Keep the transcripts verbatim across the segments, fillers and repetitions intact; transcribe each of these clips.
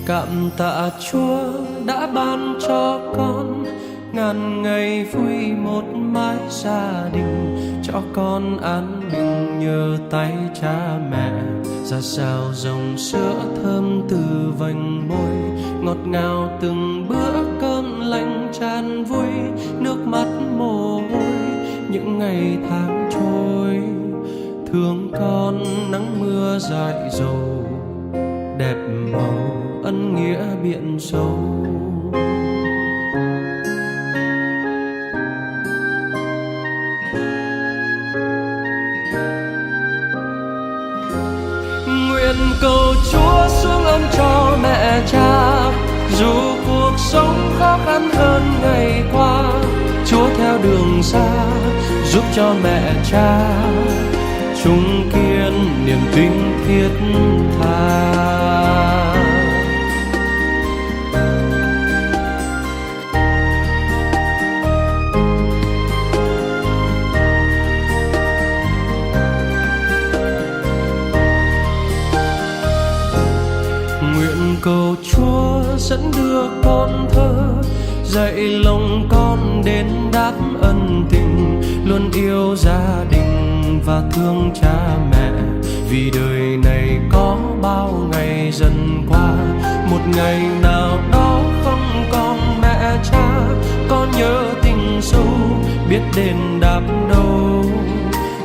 Cảm tạ Chúa đã ban cho con ngàn ngày vui một mái gia đình, cho con an bình nhờ tay cha mẹ, ra sao dòng sữa thơm từ vành môi, ngọt ngào từng bữa cơm lành chan vui, nước mắt mồ hôi, những ngày tháng trôi, thương con nắng mưa rải rộ, đẹp màu ân nghĩa biển sâu. Nguyện cầu Chúa xuống ơn cho mẹ cha, dù cuộc sống khó khăn hơn ngày qua, Chúa theo đường xa, giúp cho mẹ cha chung kiên niềm tin thiết tha. Nguyện cầu Chúa dẫn đưa con thơ, dạy lòng con đền đáp ân tình, luôn yêu gia đình và thương cha mẹ. Vì đời này có bao ngày dần qua, một ngày nào đó không còn mẹ cha, con nhớ tình sâu, biết đền đáp đâu.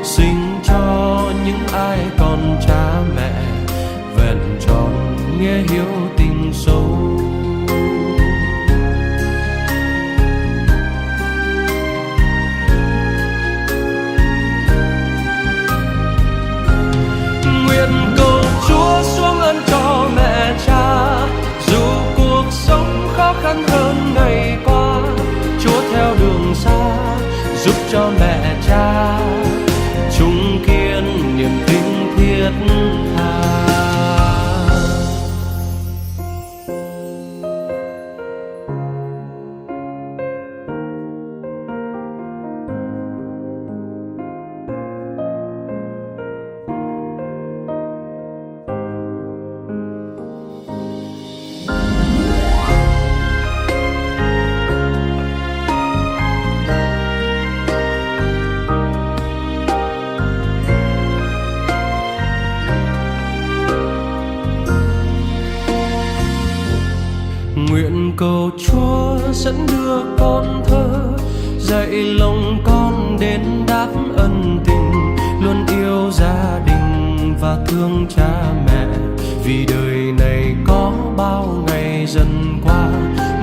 Xin cho những ai còn cha mẹ vẹn tròn nghe hiếu tình sâu. Nguyện cầu Chúa xuống ơn cho mẹ cha, dù cuộc sống khó khăn hơn ngày qua, Chúa theo đường xa, giúp cho mẹ cha chung kiên niềm tin thiết tha. Nguyện cầu Chúa dẫn đưa con thơ, dạy lòng con đền đáp ân tình, luôn yêu gia đình và thương cha mẹ. Vì đời này có bao ngày dần qua,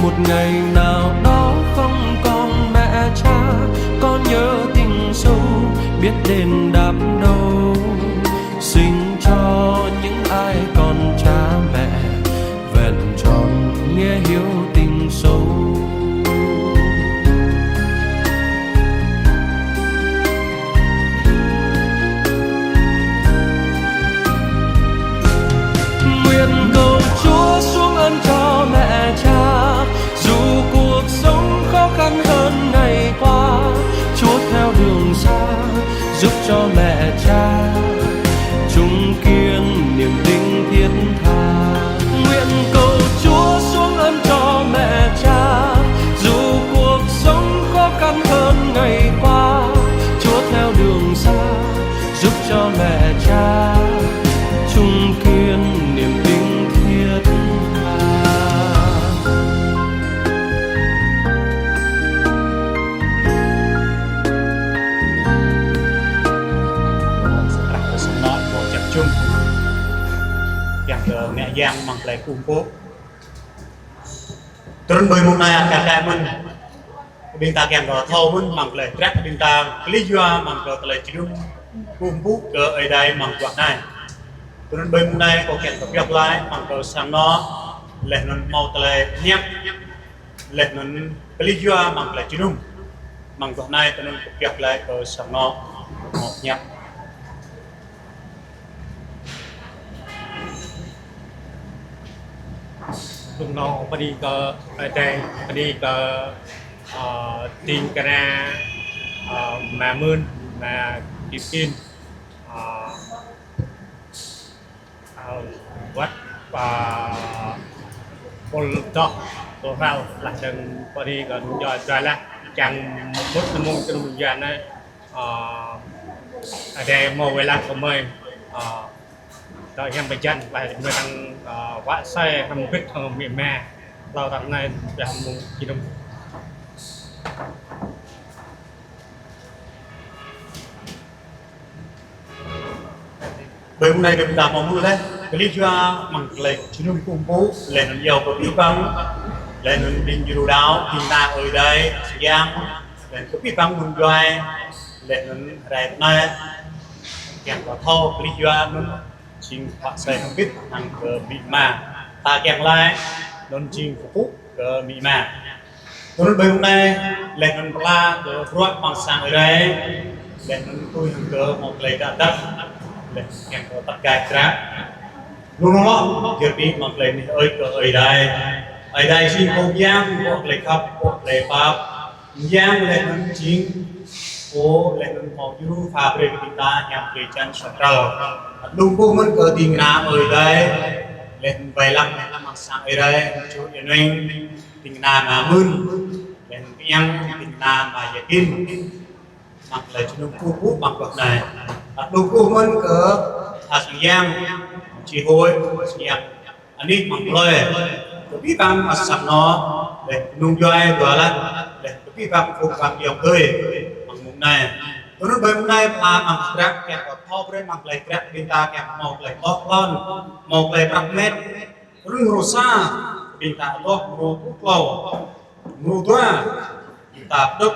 một ngày nào đó không còn mẹ cha, con nhớ tình sâu, biết đền đáp đâu. Xin cho những ai còn cha mẹ vẹn tròn nghe hiếu tình sâu. Nguyện cầu Chúa xuống ơn cho mẹ cha, dù cuộc sống khó khăn hơn ngày qua, Chúa theo đường xa, giúp cho mẹ cha chung kiên niềm tin thiết tha. Nguyện cầu Chúa xuống ơn cho mẹ cha, dù cuộc sống khó khăn hơn ngày qua, Chúa theo đường xa, giúp cho mẹ cha chung kiên niềm tin thiết tha. Yang kơ mẹ yang măng tơlơi kơkuh pơpŭ. Trŭn ƀơi mông anai ăt kar kaĭ mơ̆n. Ƀing ta kiăng kơ thâo mơ̆n măng tơlơi trăk ƀing ta pơlih yua măng kơ tơlơi jơnum kơkuh pơpŭ kơ Ơi Adai mơguah anai. Trŭn ƀơi mông anai kâo kiăng kơ pioh glaĭ măng kơ sang anŏ, laih anŭn hmâo tơlơi hiăp, laih anŭn pơlih yua măng tơlơi jơnum. Mơguah anai trŭn kơ pioh glaĭ kơ sang anŏ, hmâo hiăp. Lung nong bơni kơ Ơi Adai, bơni kơ, ơ, ding kơna, ơ, mă mưn, mă kip kin, ơ, ơ, wơ̆t, ơ, Pul dŏ, pul hrăl, laih dơ̆ng pơ anai kơ anŭn djuai laih, čang mŭt tơmŭng tơnŭm djuai anai, ơ, adai hmâo wai lăng kơ mơi, ơ, dŏ hiam pơjăn, laih dơ̆ng mơi tăng, ơ, wă asơi hrŏm hơbĭt hăng amĭ ama, hlâo tơ̆ng anai, ƀiă mơ̆ng jơnum. Ƀơi mông anai kơ ƀing ta hmâo hmư̆ laih, kơ ƀing yua mơ̆ng tơlơi jơnum kơkuh pơpŭ, laih anŭn iâu kơ abih bang, laih anŭn ƀing djru đaŏ, ƀing ta Ơi Adai, Yang, laih kơ abih bang mơ̆ng djuai, laih anŭn rai anai, kiăng kơ thâo kơ ƀing yua anŭn, jing wă asơi hrŏm hơbĭt hăng kơ amĭ ama. Ta kiăng laĭ, anŭn jing kơkuh kơ amĭ ama. Tui anŭn ƀơi mông anai, laih anŭn pơala kơ bruă amăng sang Ơi Adai, laih anŭn tui hăng kơ hmâo tơlơi đaŏ đăp, laih kiăng kơ tăp gai kră. Lu nô lŏ, jơr ƀĭ mơ̆ng tơlơi nih ơi kơ Ơi Adai. Ơi Adai jing Pô Yang, Pô tơlơi khăp, Pô tơlơi pap. Yang laih anŭn jing Pô laih anŭn hmâo djru pha brơi kơ ƀing ta hiam drơi jăn sa trăl. Lu kơkuh mơ̆n kơ ding kơna Ơi Adai, laih anŭn wai lăng amăng sang Ơi Adai, čô Yang Neng, ding kơna Ama Mưn, laih anŭn kiăng ding kơna Ama Yakin. Mơ̆ng tơlơi jơnum kơkuh pơpŭ mơ̆ng ƀơi anai. Lu kơkuh mơ̆n kơ Sang Yang, či hơi, Sang Yang anih mơ̆ng plơi. Kơ abih bang mơ̆ng sang anŏ, laih kơnung djuai dua lăn, laih kơ abih bang phung bang yŏng tơi, mơ̆ng mông anai. Tui anŭn ƀơi mông anai, pơala mơ̆ng kră, kiăng kơ thâo brơi mơ̆ng tơlơi kră, ƀing ta kiăng hmâo tơlơi tŏ klon, hmâo tơlơi prăk met. Tui anŭn mrô sa, ƀing ta adoh mrô pluh klâo. Mrô dua, ƀing ta pơđŏk,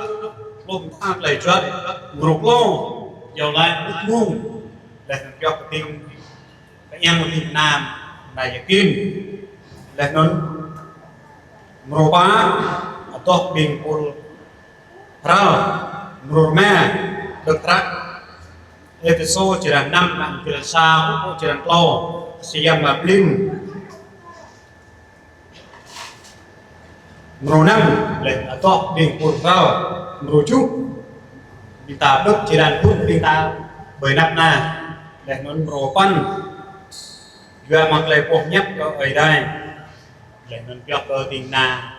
pluh mơta tơlơi juăt, mrô klâo, iâu laĭ ƀuh mông, laih anŭn pioh kơting, kơ Yang Mơ̆ng Ding Kơnam, Ama Yakin, laih anŭn mrô pă, adoh ƀing pul hrăl, mrô rơma, đŏk hră, Êphêsô črăn năm, mơ̆ng črăn sa, truh pơ črăn klâo, Siam Mă Blin. Mrô năm, laih adoh ƀing pul hrăl, mrô tơjuh, ƀing ta đŏk črăn phŭn ƀing ta ƀơi anăp anai, laih anŭn mrô păn, yua mơ̆ng tơlơi pơhiăp kơ Ơi Adai, laih anŭn pioh kơ ding kơna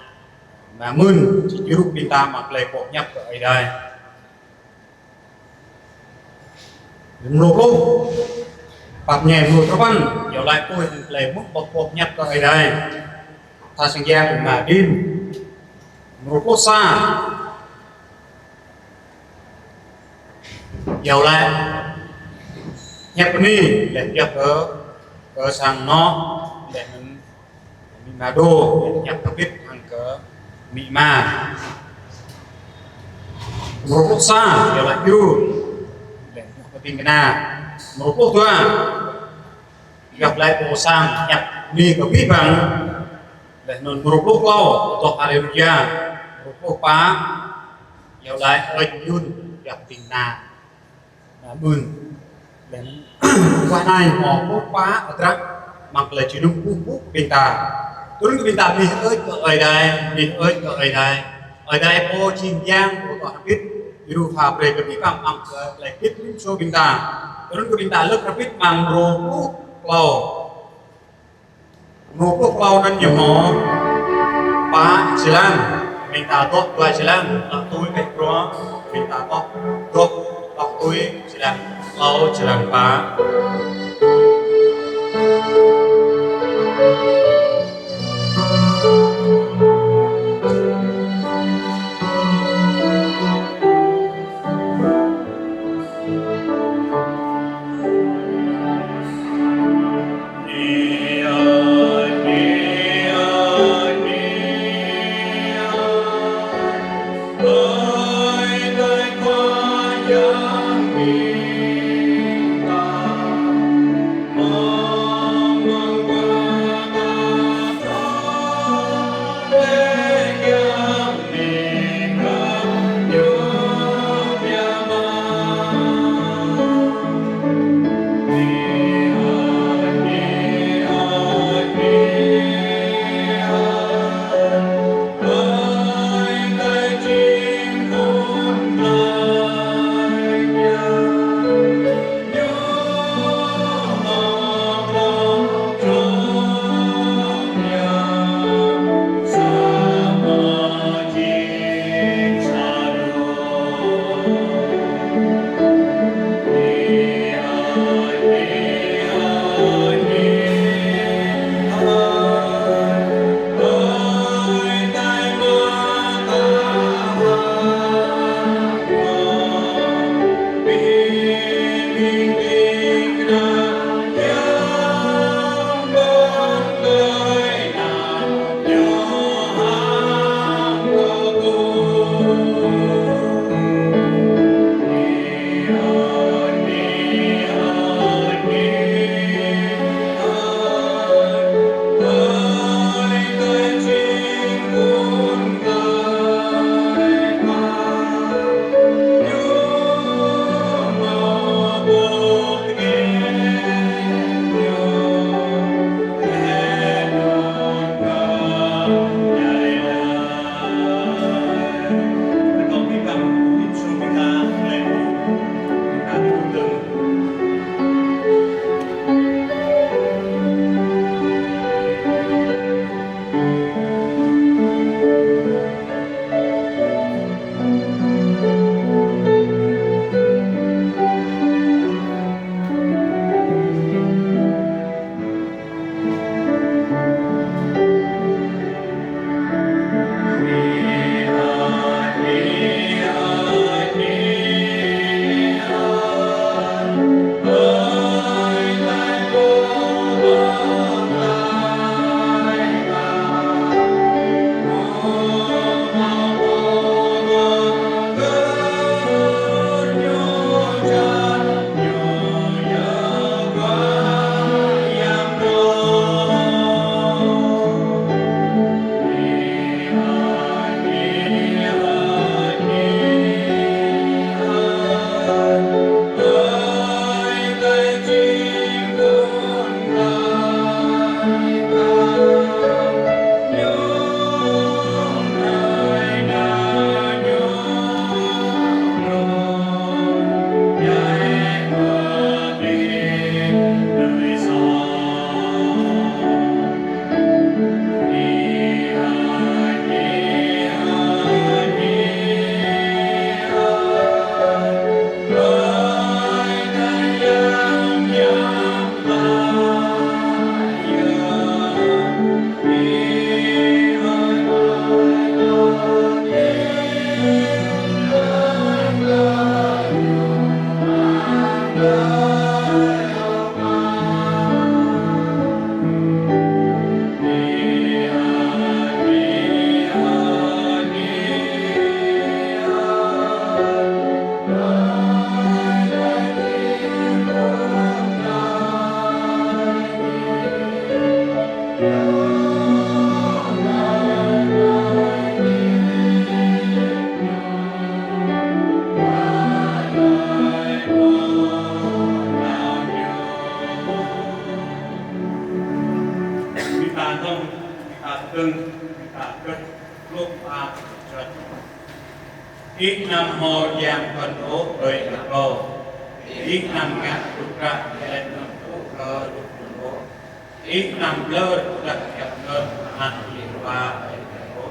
Ama Mưn, či djru ƀing ta mơ̆ng tơlơi pơhiăp kơ Ơi Adai. Mrô pluh, pap ñai mrô duapăn, iâu laĭ tui hăng tơlơi mŭt ƀơi pơhiăp kơ Ơi Adai. Tha Sang Yang Ama Đin. Mrô pluh sa, iâu laĭ hiăp bơni, laih pioh kơ, kơ sang anŏ, laih anŭn amĭ ama đô, hiăp tơbit hăng kơ amĭ ama. Mrô pluh sa, iâu laĭ djru, laih pioh kơ ding kơna. Mrô pluh dua, iâu laĭ pô sang, hiăp bơni kơ abih bang. Laih anŭn mrô pluh klâo, adoh Haleluya. Mrô pluh pă, iâu laĭ ơi yun, pioh kơ ding kơna Ama Mưn. Laih anŭn, wah anai hmâo pluh pă drah mơ̆ng tơlơi jơnum kơkuh pơpŭ ƀing ta. Tui anŭn kơ ƀing ta bơni hơơč kơ Ơi Adai, bơni hơơč kơ Ơi Adai. Ơi Adai pô jing Yang, pô tŏ hơbĭt, djru pha brơi kơ ƀing ta mơ̆ng tơlơi hơbĭt rĭm čô ƀing ta. Tui anŭn kơ ƀing ta lăp hơbĭt mơ̆ng mrô pluh klâo. Mrô pluh klâo anŭn ñu hmâo pă jơlan, ƀing ta adoh dua jơlan, tŏ tui kơ bruă, ƀing ta adoh, adoh tŏ tui jơlan klâo jơlan pă. Anŭn, ta tưng, ta kơ̆t, lŭk a, čơt. Ih anăm hmâo yang kơnô̆ ƀơi akŏ. Ih anăm ngă tŭ krah lĕ anŭn tŭ kơ dŭ kơnô̆. Ih anăm ƀlŏr tơdah kiăng ngă anăn Yêhôwa ƀơi akŏ.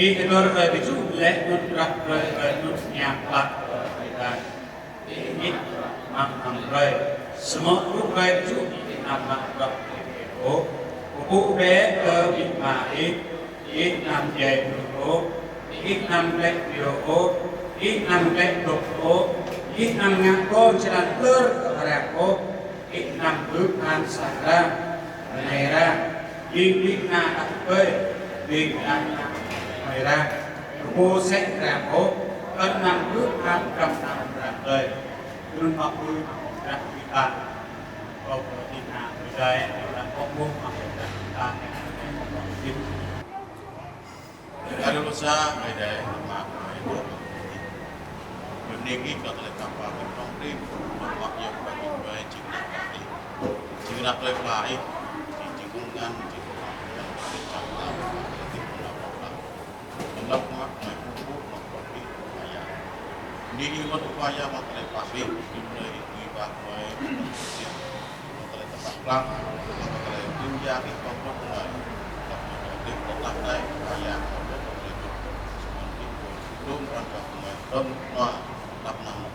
Ih hơdơr ƀơi kơčŭ lĕ anŭn krah brơi ƀơi anŭn ñam klă ƀơi ƀơi dan. Ih mĭn mă anăm brơi. Samơ̆ tŭ brơi kơčŭ ih anăm mă bruă ƀơi ƀơi ôh. Pơpŭ bĕ kơ amĭ ama ih. Ih anăm djai mơnuih ôh, ih anăm klĕ pioh ôh, ih anăm klĕ dŏ ôh, ih anăm ngă pô čơlan hlơr kơ arăng ôh, ih anăm hưp han sang arăng, anai arăng, ƀing ding kơna đah kơpơi, ƀing ding kơna amai arăng, pơpŭ sĕ arăng ôh, kơnăm hưp han kơnăm arăng ơi. Tui anŭn mă pui mă krah ƀing ta, kơ ding kơna ƀơi adai, arăng kơ mơ̆ng mă krah ƀing ta, Ơi adai, ƀing ta ƀuh sa, Ơi adai, mă, mă, mă. Bơni kơ tơlơi tơpă kơ tơlơi tơpă, tơlơi yang bơni kơ Ơi, jing tơlơi tơpă. Jing tơlơi tơpă, jing, jing kơnang, jing kơnang, jing kơnang, jing kơnang. Tơlơi tơpă, tơlơi tơpă. Tơlơi tơpă, tơlơi tơpă, tơlơi tơpă. Bơni kơ Ơi, mă tơlơi tơpă, jing tơlơi tơpă. Mă tơlơi tơpă klang, mă tơlơi tŭ jia kơ kông dŏ kơ Ơi. Tơlơi tơpă klang dai, kơ Ơi, mă tơlơi tŭ. Sơmăn kơ Ơi, dŏ pran kơ Ơi, dŏ nua, tơlơi tơpă klang.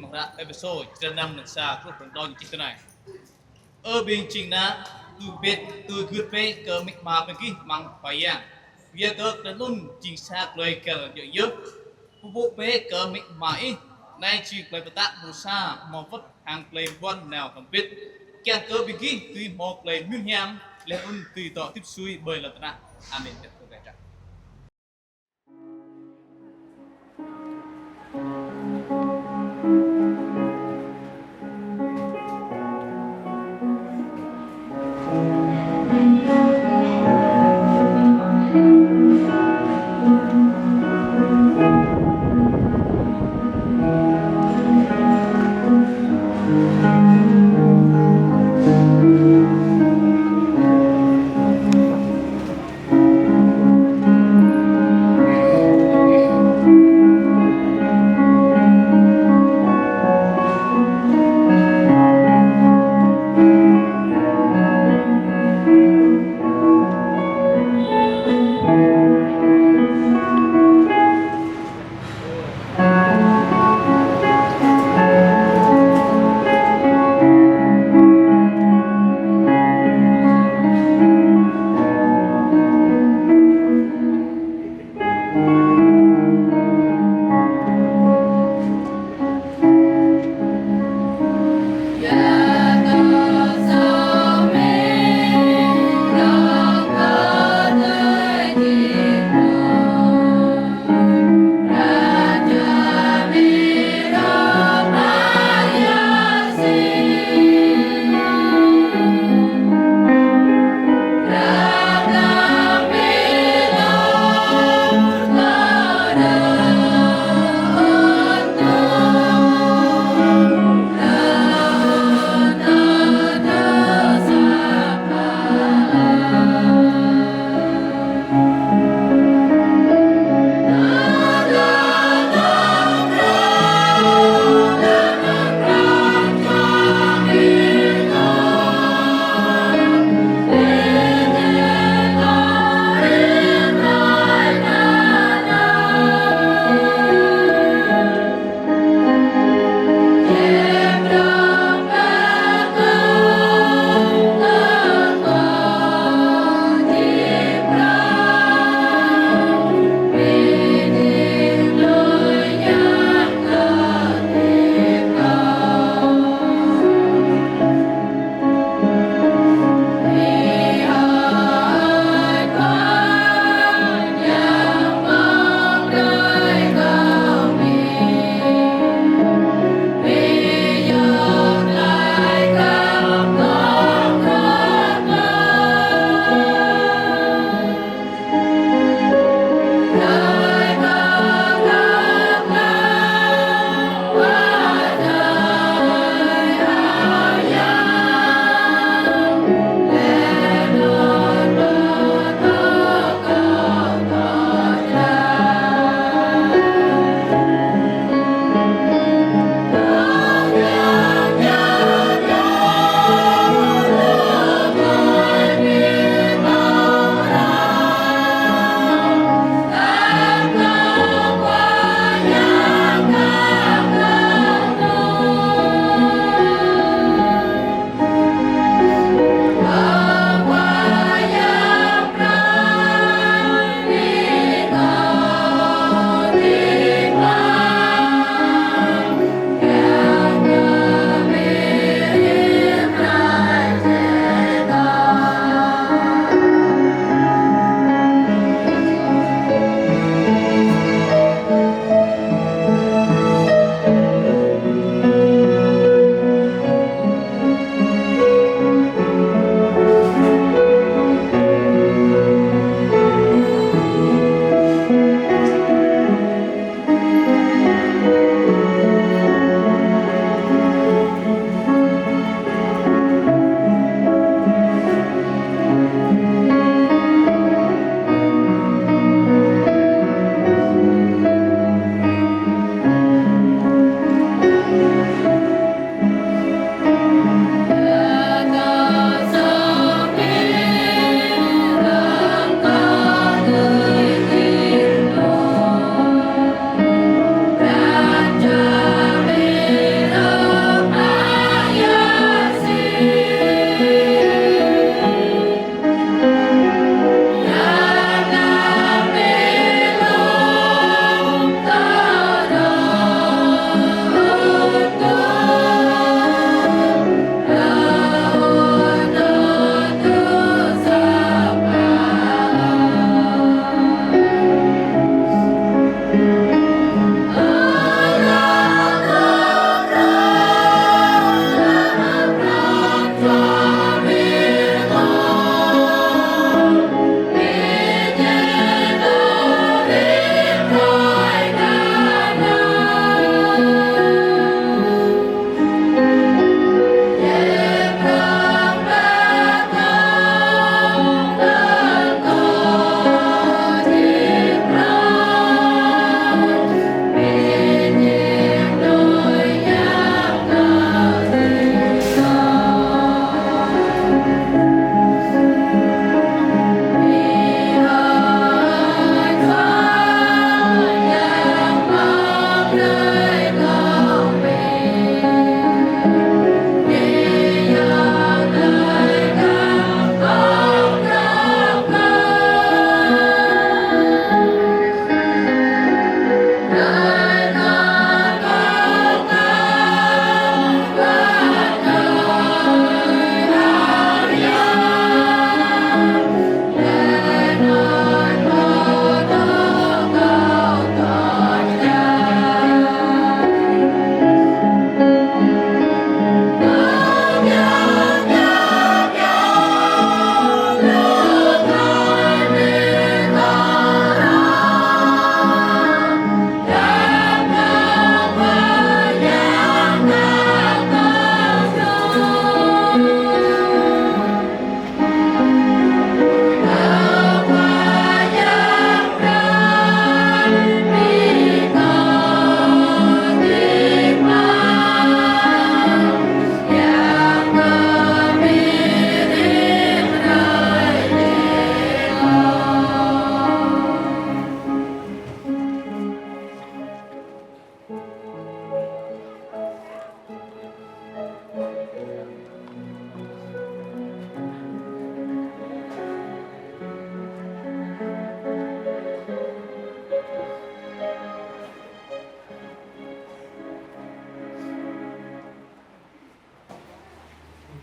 Mơ̆ng hră Êphêsô, črăn năm, mơ̆ng sa truh pơ đôi ñu čih tui anai: Ơ ƀing ding kơna, tui hơbĭt, tui gưt bĕ kơ amĭ ama ƀing gih amăng Khua Yang, yua kơ tơlơi anŭn jing sa tơlơi găl djơ̆ yơh. Pơpŭ bĕ kơ amĭ ama ih, anai jing tơlơi pơtă ƀu sa hmâo wơ̆t hăng tơlơi ƀuăn nao hrŏm hơbĭt. Kiăng kơ ƀing gih dưi hmâo tơlơi mơyun hiam, laih anŭn dưi dŏ hơdip sui ƀơi lŏn tơnah. Amen.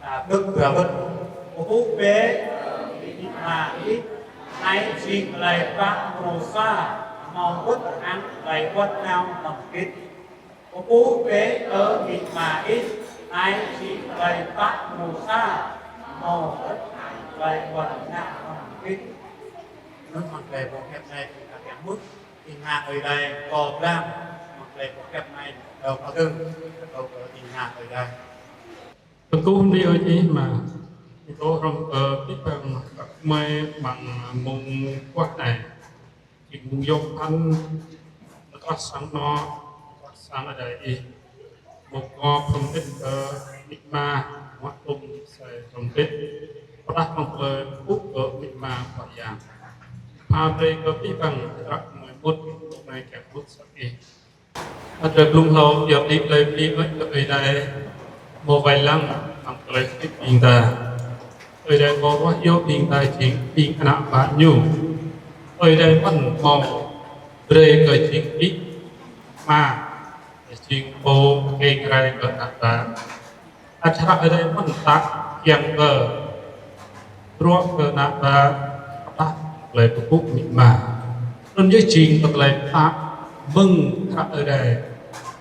Ƀơ̆k ba wơ̆t. Pơpŭ bĕ amĭ ama ih, anai jing tơlơi pơpă mrô sa hmâo wơ̆t hăng tơlơi wơ̆t nao hrŏm hơbĭt. Pơpŭ bĕ kơ amĭ ama ih, anai jing tơlơi pơpă mrô sa hmâo wơ̆t hăng tơlơi wơ̆t nao hrŏm hơbĭt. Anŭn mơ̆ng tơlơi pơhiăp anai, ta kiăng mŭt ƀing ană Ơi Adai pô blang, mơ̆ng tơlơi pơhiăp anai, dŏ pơkơ̆ng, dŏ kơ ƀing ană Ơi Adai. Kơkuh mơ̆ng Ơi Adai mơ̆n, kơkuh hrŏm kơ abih bang gah kơmơi amăng mông kuah anai. Jing mông yôm phăn, nơ̆k klah sang anŏ, klah sang Ơi Adai ih. Mông kơkuh hrŏm hơbĭt kơ amĭ ama, mơak tŭm sai hrŏm hơbĭt. Pơdah mơ̆ng tơlơi pơpŭ kơ amĭ ama Khua Yang. Pha brơi kơ abih bang hră mơ̆ng mŭt, mông anai kiăng mŭt sang ih. Ăt rai blung hlâo, yua tơlơi pơpŭ mơ̆ng Ơi Adai, mơ̆ wai lăng amăng tơlơi hơdip ƀing ta. Ơi Adai mơ̆ ruah yua ƀing ta jing ƀing ană bă Ñu. Ơi Adai mơ̆n mơ̆ brơi kơ jing ƀing ama, jing pô kiăng rai kơ ană bă. Ăt hră Ơi Adai mơ̆n ta kiăng kơ bruă kơ ană bă, pơdah tơlơi pơpŭ amĭ ama. Anŭn yơh jing tơlơi pơtă mơ̆ng hră Ơi Adai,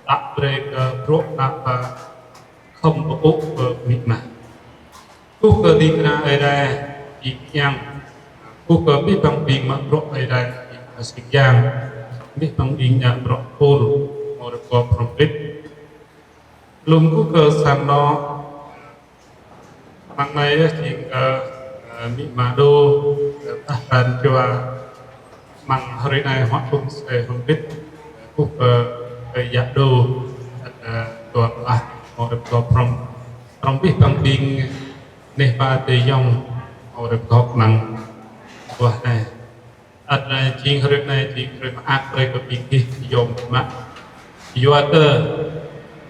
ta brơi kơ bruă ană bă khŏm pơpŭ kơ amĭ ama. Kơkuh kơ ding kơna Ơi Adai, ƀing yang. Kơkuh kơ abih bang ƀing mă bruă Ơi Adai, ƀing mă sĭt yang. Abih bang ƀing mă bruă pôl, mơ̆ rơkâo hrŏm hơbĭt. Lơ̆m kơkuh kơ sang anŏ, amăng anai yơh jing kơ, ơ, amĭ ama đô, kơ tah tan jua, amăng hrơi anai hmâo tŭm sai hrŏm hơbĭt, kơkuh kơ, kơ yă đô, ăt, ơ, dua blah, mơ̆ rơkâo hrŏm, hrŏm abih bang ƀing neh ba tơ yŏng, mơ̆ rơkâo amăng kuah anai. Ăt anai jing hrơi anai jing hrơi mơak brơi kơ ƀing gih yôm mă. Yua kơ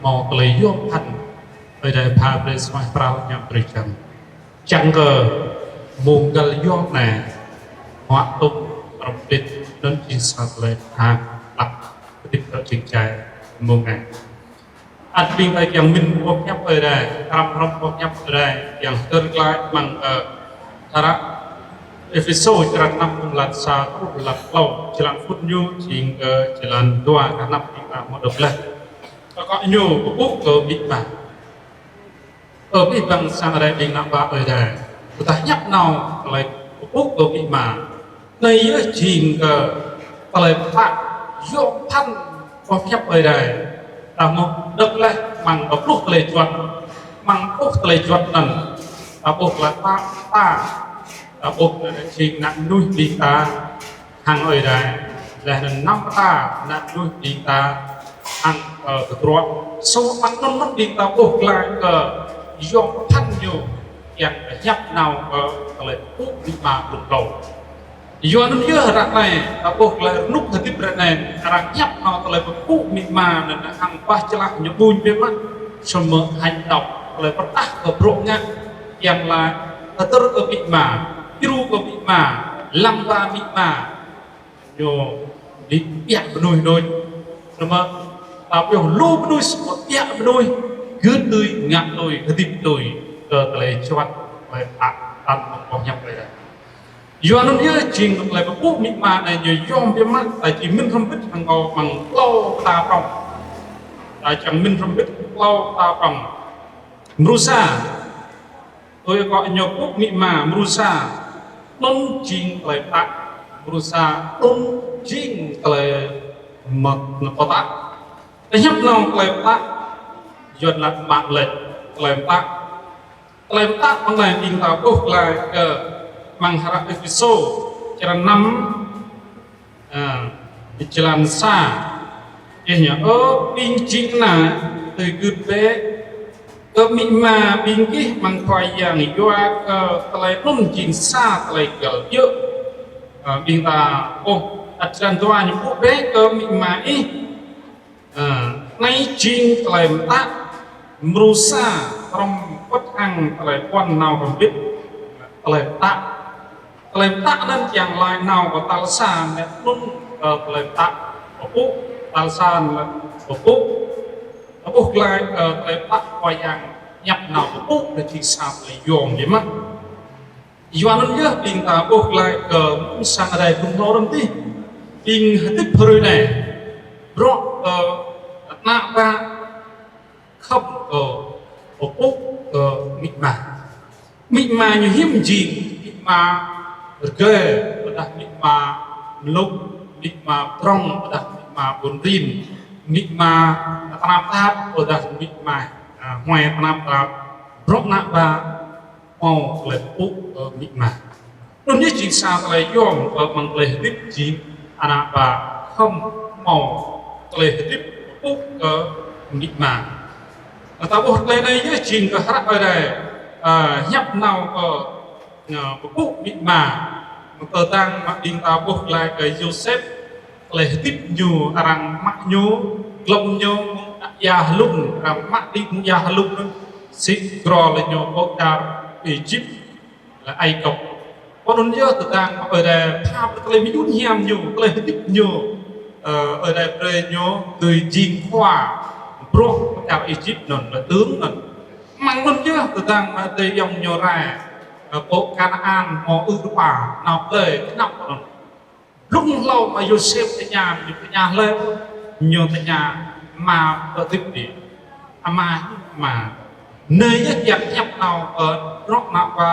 hmâo tơlơi yôm phăn, Ơi Adai pha brơi suaih pral ñăm brơi čăm. Čang kơ mông găl yôm anai, hmâo tŭm hrŏm hơbĭt, anŭn jing sa tơlơi pơthâo hlak hơdip kơ jing čai mông anai. Ăt ƀing ta kiăng mĭn boh hiăp Ơi Adai, hrăm hrŏm boh hiăp Ơi Adai, kiăng hơdơr glaĭ amăng, ơ, hră Êphêsô črăn năm, mơ̆ng lan sa truh lan klâo, jơlan phŭn ñu jing kơ jơlan dua, kơ năm ƀing ta hmâo đŏk laih. Kơ kŏ ñu pơpŭ kơ amĭ ama. Ơ abih bang sang Ơi Adai, ƀing ană bă Ơi Adai. Tơdah hiăp nao tơlơi pơpŭ kơ amĭ ama. Anai yơh jing kơ tơlơi pơtă yôm phăn boh hiăp Ơi Adai. Ta hmâo đŏk laih amăng pluh tơlơi juăt, amăng pluh tơlơi juăt anŭn. Ta ƀuh laih pă mơta, ta ƀuh laih jing ană mơnuih ƀing ta hăng Ơi Adai. Laih anŭn năm mơta ană mơnuih ƀing ta hăng, ơ, kơdruă. Sô amăng anŭn anŭn ƀing ta ƀuh glaĭ kơ yôm phăn ñu kiăng kơ hiăp nao kơ tơlơi pơpŭ amĭ ama blung hlâo. Yua anŭn yơh ră anai, ta ƀuh tơlơi rơnŭk hơdip ră anai, arăng hiăp nao tơlơi pơpŭ amĭ ama anŭn hăng bah čơlah ñu ƀuñ biă mă, samơ̆ hăng đŏk tơlơi pơtă kơ bruă ngă, kiăng laĭ hơdơr kơ amĭ ama, djru kơ amĭ ama, lăng ba amĭ ama, ñu ƀu ƀiă mơnuih đôč. Samơ̆ ta ƀuh lu mơnuih samơ̆ ƀiă mơnuih, gưt tui, ngă tui, hơdip tui, kơ tơlơi juăt, tơlơi pơtă, tăn mơ̆ng boh hiăp Ơi Adai. Yua anŭn yơh jing tơlơi pơpŭ amĭ ama anai ñu yôm biă mă, ta či mĭn hrŏm hơbĭt hăng kâo amăng klâo mơta prŏng. Ta čang mĭn hrŏm hơbĭt klâo mơta prŏng. Mrô sa, tui kơ ñu pơpŭ amĭ ama, mrô sa, anŭn jing tơlơi pơtă, mrô sa, anŭn jing tơlơi mă-, mơ̆ pơtă. Tơhiăp nao tơlơi pơtă, Yuan laĭ mă lĕ tơlơi pơtă. Tơlơi pơtă amăng anai ƀing ta ƀuh glaĭ kơ amăng hră Êphêsô, črăn năm, ơ, jơlan sa. Čih ñu: Ơ ƀing ding kơna, tui gưt bĕ kơ amĭ ama ƀing gih amăng Khua Yang, yua kơ tơlơi anŭn jing sa tơlơi găl djơ̆. Ơ, ƀing ta ƀuh, ăt črăn dua ñu: Pơpŭ bĕ kơ amĭ ama ih. Ơ, anai jing tơlơi pơtă, mrô sa, hrŏm wơ̆t hăng tơlơi puăn nao hrŏm hơbĭt, tơlơi pơtă. Tơlơi pơtă anŭn kiăng laĭ nao kơ tal sa, mơ̆ anŭn, ơ, tơlơi pơtă pơpŭ, tal sa anŭn pơpŭ. Ta ƀuh glaĭ, ơ, tơlơi pơtă Khua Yang Hiăp nao pơpŭ anai jing sa tơlơi yôm biă mă. Yua anŭn yơh ƀing ta ƀuh glaĭ kơ mơ̆ng sang Ơi Adai blung hlâo anŭn tih. Ƀing hơdip hrơi anai, bruă kơ ană bă khŏm kơ pơpŭ kơ amĭ ama. Amĭ ama ñu hiư̆m jing amĭ ama rơgơi, ƀôdah amĭ ama mlŭk, amĭ ama prŏng, ƀôdah amĭ ama ƀun rin, amĭ ama tơnap tap, ƀôdah amĭ ama, a, huai tơnap tap. Bruă ană bă hmâo tơlơi pơpŭ kơ amĭ ama. Anŭn yơh jing sa tơlơi yôm kơ amăng tơlơi hơdip jing ană bă khŏm hmâo tơlơi hơdip pơpŭ kơ amĭ ama. Anŭn ta ƀuh tơlơi anai yơh jing kơ hră Ơi Adai, a, hiăp nao kơ, a, pơpŭ amĭ ama. Mơ̆ng tơdang mă ƀing ta ƀuh glaĭ kơ Yôsep, tơlơi hơdip ñu, arăng mă ñu, glŏm ñu mơ̆ng ia hlŭng, arăng mă đĭ mơ̆ng ia hlŭng anŭn, sĭ grô lĕ ñu pơ čar Êjip, lĕ Ai Cập. Pơ anŭn yơh tơdang Ơi Adai pha brơi tơlơi mơyŭn hiam ñu, tơlơi hơdip ñu, ơ, Ơi Adai brơi ñu dưi jing khua bruă čar Êjip anŭn, lĕ tướng anŭn. Mơ̆ng anŭn yơh tơdang mă tơlơi ayŏng ñu rai, ơ, pơ Kanaan hmâo ư rơpa, nao plơi kơnăp anŭn. Blung hlâo mă Yôsep tơña, ñu tơña hlơi, ñu tơña ama pơtip đĭ. Ama, ama. Anai yơh kiăng hiăp nao, ơ, bruă ană bă,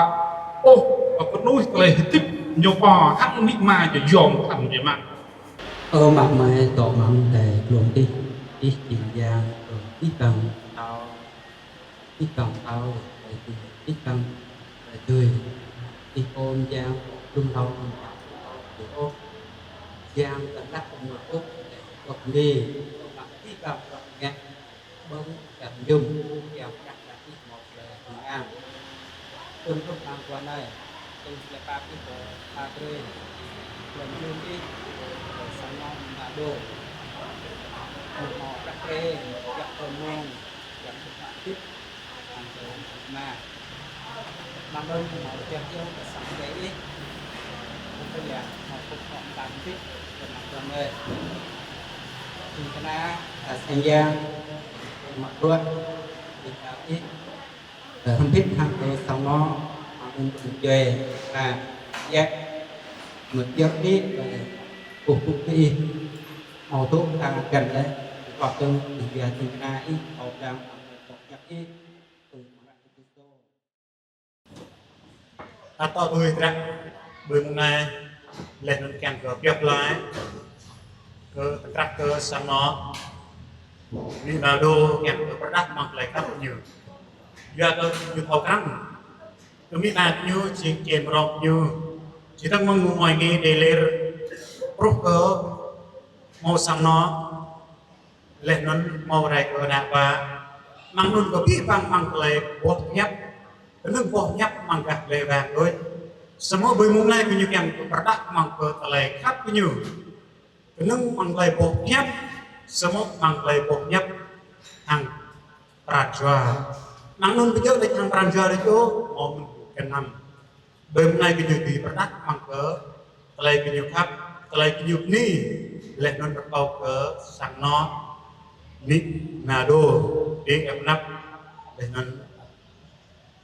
ôh, ơ, pơnuih tơlơi hơdip ñu pô hăng amĭ ama ñu yôm hăng biă mă. Ơ Ama amai dŏ amăng adai glông adih, Ih jing Yang, Ih kiăng thâo, Ih kiăng thâo, Ih kiăng tui, Ih ôm Yang blung hlâo, Yang kơnăk kơmơi ôh, ôh ni, ôh mă Ih kiăng rŏk ngă, ƀơ̆ng kiăng mơñum, kiăng kah kah Ih hmâo tơlơi hơ̆k mơak. Tơl truh amăng guah anai, tơl tơlơi pap Ih pơpha brơi, tơlơi mơñum Ih, tơlơi sang anŏ mơnă đô. Mơ̆ng hmâo prăk pre, kiăng tơl mơ̆ng, kiăng tơl pap Ih, kiăng tơl mơ̆ng. Amăng anŭn hmâo kiăng iâu kơ sang Ơi Adai Ih, kơ Yang hmâo kơkuh pơkŏn Ih, kơ amăng guah anai. Jing kơna, a, sang Yang, mă bruă, Ih, Ih, ơ, hrŏm hơbĭt hăng kơ sang anŏ, hăng ƀing djuai, a, yă, mơ̆ djơ̆ Ih, ơ, kơkuh pơpŭ kơ Ih, hmâo dŏ ta găn lĕ, kơkuh kơ Ih, Yang jing kơna Ih, hmâo đang, hăng kơkuh pơkŏn Ih, kơkuh pơkŏn Ih. Ta tŏ tui dră ƀơi mông anai, laih anŭn kiăng kơ pioh glaĭ kơ tơkrah kơ sang anŏ, amĭ ama đô kiăng kơ pơrơđah amăng tơlơi khăp ñu. Yua kơ ñu thâo krăn kơ amĭ ama ñu jing čem rŏng ñu. Či dơ̆ng mơ̆ng mơnuih ngui ngă đe lir, truh kơ hmâo sang anŏ, laih anŭn hmâo rai kơ ană bă. Amăng anŭn kơ abih bang amăng tơlơi boh pơhiăp, kơnơ̆ng boh pơhiăp amăng gah tơlơi wang đôč. Samơ̆ ƀơi mông anai kơ ñu kiăng kơ pơrơđah amăng kơ tơlơi khăp kơ ñu. Kơnơ̆ng amăng tơlơi boh pơhiăp, samơ̆ amăng tơlơi boh pơhiăp hăng pran jua. Amăng anŭn ƀu djơ̆ đôč hăng pran jua đôč ôh, hmâo mơ̆n gơnam. Ƀơi mông anai kơ ñu dưi pơrơđah amăng kơ tơlơi kơ ñu khăp, tơlơi kơ ñu bơni, laih anŭn rơkâo kơ sang anŏ, amĭ ama đô, đe ep năp, laih anŭn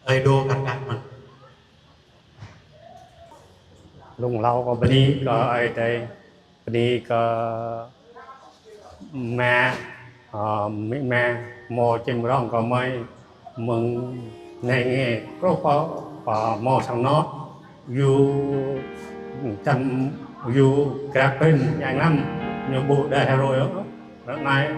ơi đô kar kaih mơ̆n. Blung hlâo kâo bơni kơ Ơi Adai, bơni kơ mă, ơ, amĭ ama, hmâo čem rŏng kơ mơi, mơ̆ng anai ngă, truh pơ, pơ hmâo sang anŏ, yua čăm, yua krăp prin, yang lăm, ñu ƀu đa hrơi ôh. Ră anai, ơ,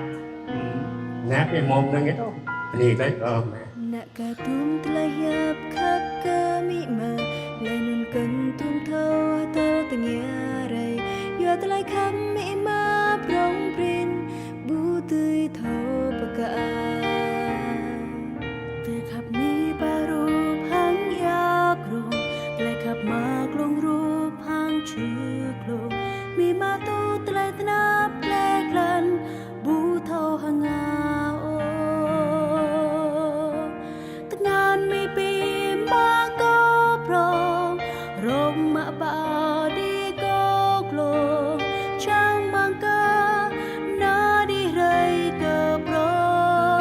ană ƀing mơ̆ng anai ngă tŏ, bơni glaĭ kơ mơi. Ană kơ tum tơlơi hiăp khăp kơ amĭ ama, laih anŭn kơnơ̆ng tum thâo hơdơr tơngia rai, yua tơlơi khăp amĭ ama prŏng prin, ƀu dưi thâo pơkă. Tơlơi khăp amĭ ama rup hăng ia krông, tơlơi khăp ama glông rup hăng čư̆ glông, amĭ ama tŭ tơlơi tơnap gleh glan, ƀu thâo hơngah ôh. Tơngan amĭ ama pĭ mă kơ prŏng, rŏng mă ba đĭ kơ glông, čang mơ̆ng kơ ană đĭ rai kơ prŏng.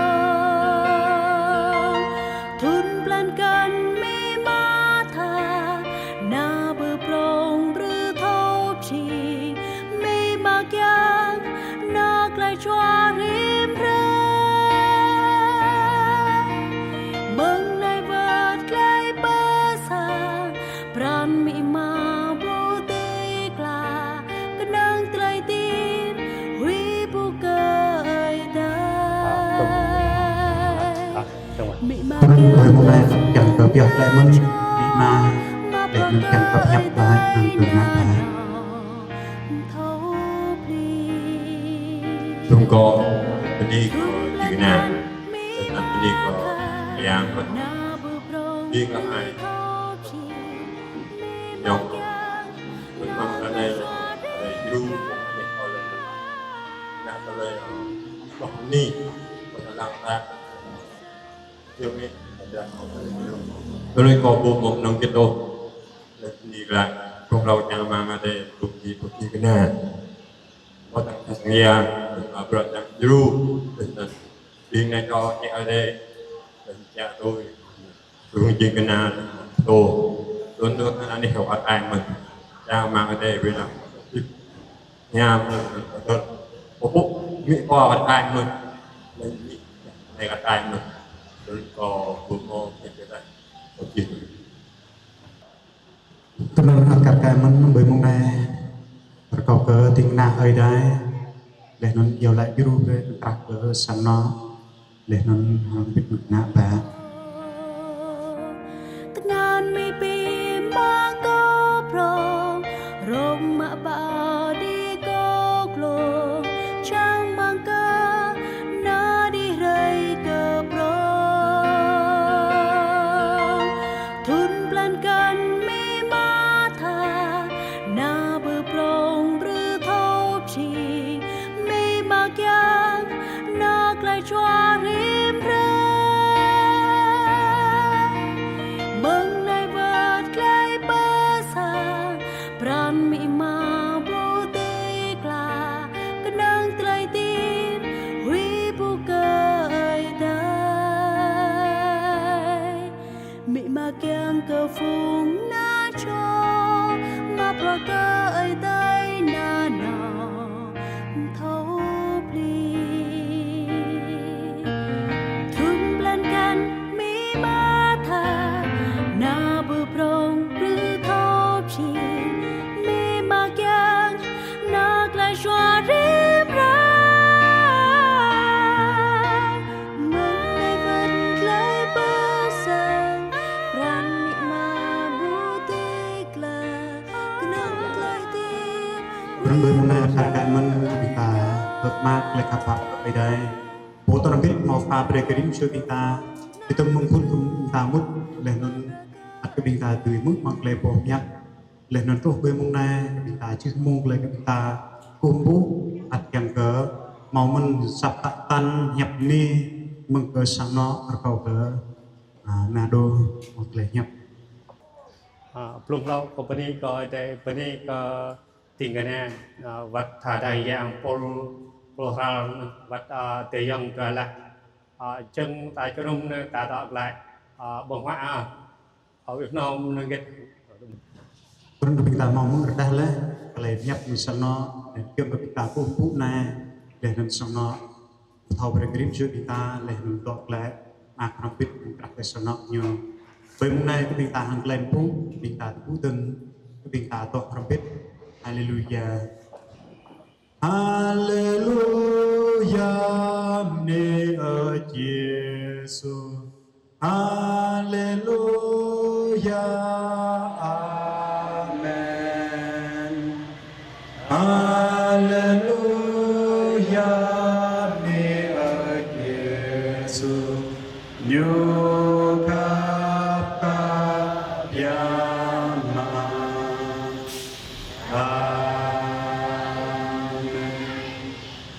Pơnăn ƀơi mông anai kiăng kơ pioh glaĭ mơ̆n amĭ ama, laih anŭn kiăng kơ pơhiăp glaĭ hăng kơ ngă glaĭ. Tơdang kâo bơni kơ djuai ania, tơdang bơni kơ yang kâo, bơni kơ ai. Yong, bơni kơ anai, anai jru, anai kâo lĕ, anai kâo lĕ, kâo bơni, kâo lăng ta. Tui anŭn kâo ƀu mơ̆ng nong kơtô. Laih anŭn glaĭ, kâo rao čang mơ̆ng adai, tŭ či tŭ či kơna. Kâo tang sang ia, kâo brơi čang jru, laih anŭn ƀing anai kâo ček adai, laih čang tui. Tui či kơna, tŭ. Tŭ tŭ kơna anai kâo kơ ai mơ̆n. Čang mơ̆ng adai, wơ̆t anŭn. Hiam, tơl. Pơpŭ, amĭ kâo kơ ai mơ̆n. Laih amĭ, anai kơ ai mơ̆n. Tơl kâo ƀu mơ̆ng kơ kơna. Kâo či. Tơl anŭn ăt kar kaĭ mơ̆n ƀơi mông anai. Rơkâo kơ ding kơna Ơi Adai. Laih anŭn iâu laĭ jru brơi krah kơ sang anŏ. Laih anŭn hăng bĭt mơ̆ng ană bă. Tơngan mi pi mă kơ prong, rong mă pă đĭ kơ glông, čang mơ̆ng kơ ană đĭ hrơi kơ prong. Thŭn blan kăn mi mă tha, ană ƀư prong brư thâo pơjing, mi mă kiăng ană glaĭ jua rĭm hrơi. Mơ̆ng anai wơ̆t glaĭ pơ sang, pran amĭ ama ƀu dưi klă, kơnơ̆ng tơlơi hơdip huĭ ƀu kơ Ơi Adai. Amĭ ama kiăng kơ phung ană čô, mă bruă kơ Ơi Adai nanao thâo pơplih. Thŭn blan kăn mi mă tha, ană ƀư prong brư thâo pơjing, mi mă kiăng ană glaĭ jua rĭm hrơi. Mơ̆ng anai wơ̆t glaĭ pơ sang, pran amĭ ama ƀu dưi klă, kơnơ̆ng tơlơi hơdip. Pran ƀơi mông anai ăt kar kaĭ mơ̆n kơ ƀing ta, hơ̆k mơak glaĭ khăp pap kơ Ơi Adai. Pô tơnăm bĭt hmâo pha brơi kơ rĭm čô ƀing ta, ƀu tơm mơ̆ng phŭn kơ ƀing ta mŭt, laih anŭn ăt kơ ƀing ta dưi hmư̆ mơ̆ng tơlơi pơhiăp. Laih anŭn truh ƀơi mông anai, kơ ƀing ta čih mông glaĭ kơ ƀing ta kơkuh pơpŭ, ăt kiăng kơ hmâo mơ̆n asăp tă tăn hiăp anai mơ̆ng kơ sang anŏ rơkâo kơ, a, ană đô mơ̆ng glaĭ hiăp. A, blung hlâo kâo bơni kơ Ơi Adai, bơni kơ ding kơna, a, wơ̆t tha dai yang Pôl, Pôl Hral, wơ̆t, a, dai yang dua lah, a, jơ̆ng ta jơnum anai ta dŏ glaĭ, a, ƀơ̆ng huă, a. Ơ, ih nao mơ̆ng anai gĕt. Pran kơ ƀing ta hmâo mơ̆ng rơđah laih, tơlơi hiăp mơ̆ng sang anŏ, laih kiăng kơ ƀing ta kơkuh pơpŭ anai, laih anŭn sang anŏ thâo brơi kơ rĭm čô ƀing ta, laih anŭn dŏ glaĭ, mơak hrŏm hơbĭt, krah kơ sang anŏ ñu. Ƀơi mông anai kơ ƀing ta hăng tơlơi pơpŭ, ƀing ta tơpŭ dơ̆ng, kơ ƀing ta dŏ hrŏm hơbĭt. Haleluya. Haleluya, bơni Ơi Yêsu. Haleluya, amen. Haleluya, bơni Ơi Yêsu. Ñu khăp kơ biă mă. Amen.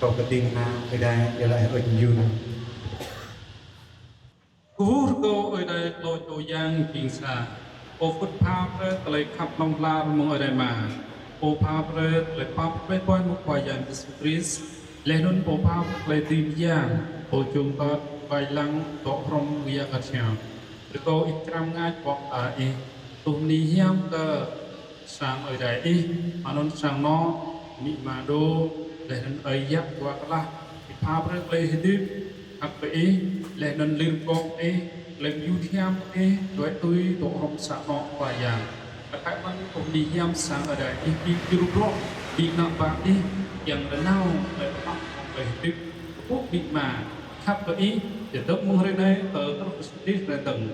Kâo kơting na Ơi Adai, iâu laĭ ơi jun. Kơkuh rơkâo Ơi Adai tlô čô yang jing sa. Pô pơpŭ pha brơi tơlơi khăp hlŏng lar mơ̆ng Ơi Adai Ama. Pô pha brơi tơlơi pap brơi poăn mơ̆ng Khua Yang Yêsu Krist. Laih anŭn pô pha brơi tơlơi dưi mơyang, pô čong tơt, ƀai lăng, dŏ hrŏm mơ̆ng Yang Bơngăt Hiam. Rơkâo ih črăm ngač ƀô̆ ta ih, tuh bơni hiam kơ sang Ơi Adai ih, anŭn sang anŏ, amĭ ama đô, laih anŭn ơi yap dua kơlah, ih pha brơi tơlơi hơdip, hăk kơ ih, laih anŭn lir ƀô̆ ih, tơlơi mơyŭ hiam ih, đuaĭ tui, dŏ hrŏm sang anŏ Khua Yang. Kar kaĭ mơ̆n tuh bơni hiam sang Ơi Adai ih, ƀing juru bruă, ƀing ană bă ih, kiăng nanao, tơlơi pơpă, tơlơi hơdip, kơkuh amĭ ama, khăp kơ ih, Yua dŏ mơ̆ng hrơi anai, tơ truh kơ sĭt hrơi dơ̆ng.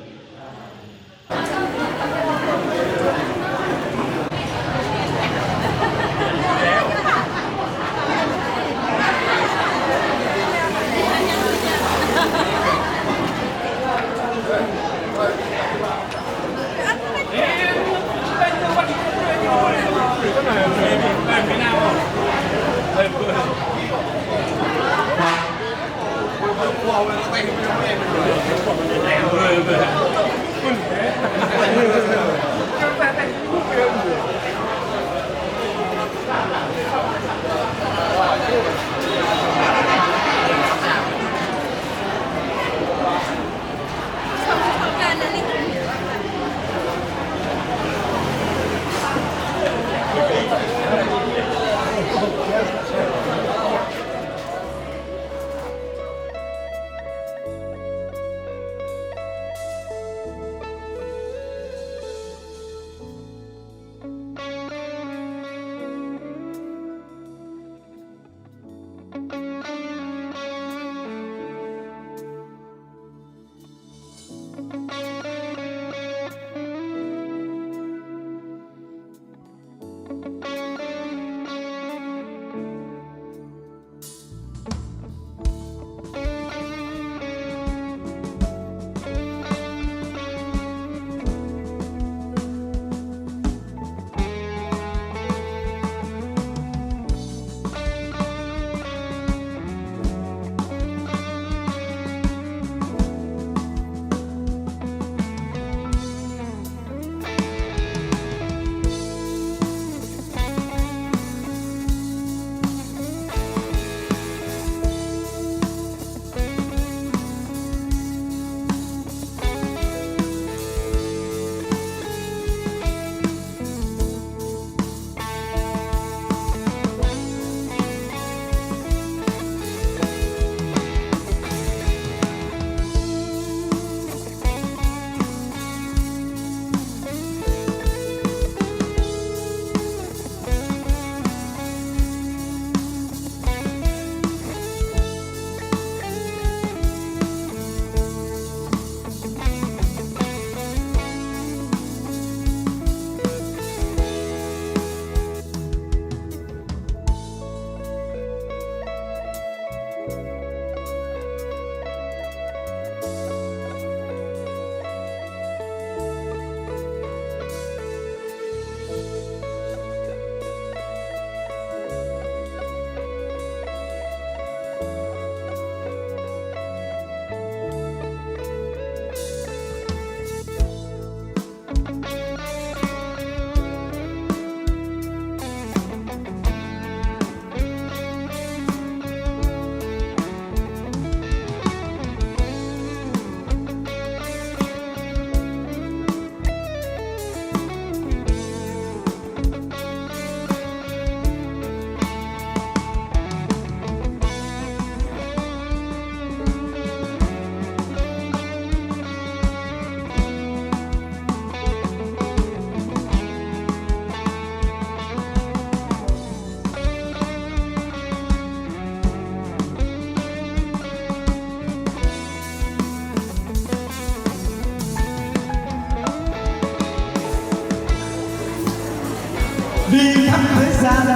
Vì khắp thế gian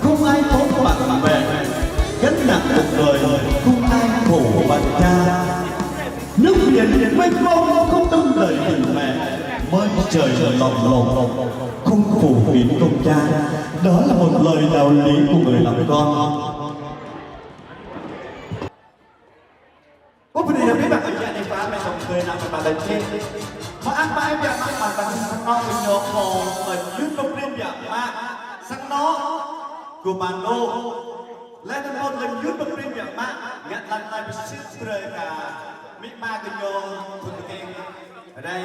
không ai tốt bằng mẹ, gánh nặng cuộc đời không ai khổ bằng cha. Nước biển mênh mông không đong đợi tình mẹ, mây trời lồng lộng không phủ kín công cha. Đó là một lời đạo lý của người làm con. Ơ, bơni kơ abih bang ayŏng adơi, mơ̆ng tơlơi anŭn pơpă lĕ čih. Mơak mơai biă mă mơ̆ng sang anŏ kơ ñu hmâo lơ̆m yŭn pơprĭn biă mă sang anŏ kơ Pă Đô. Laih anŭn hmâo lơ̆m yŭn pơprĭn biă mă ngă lăn lai pơsĭt brơi kơ amĭ ama kơ ñu thŭn tơkeng. Rai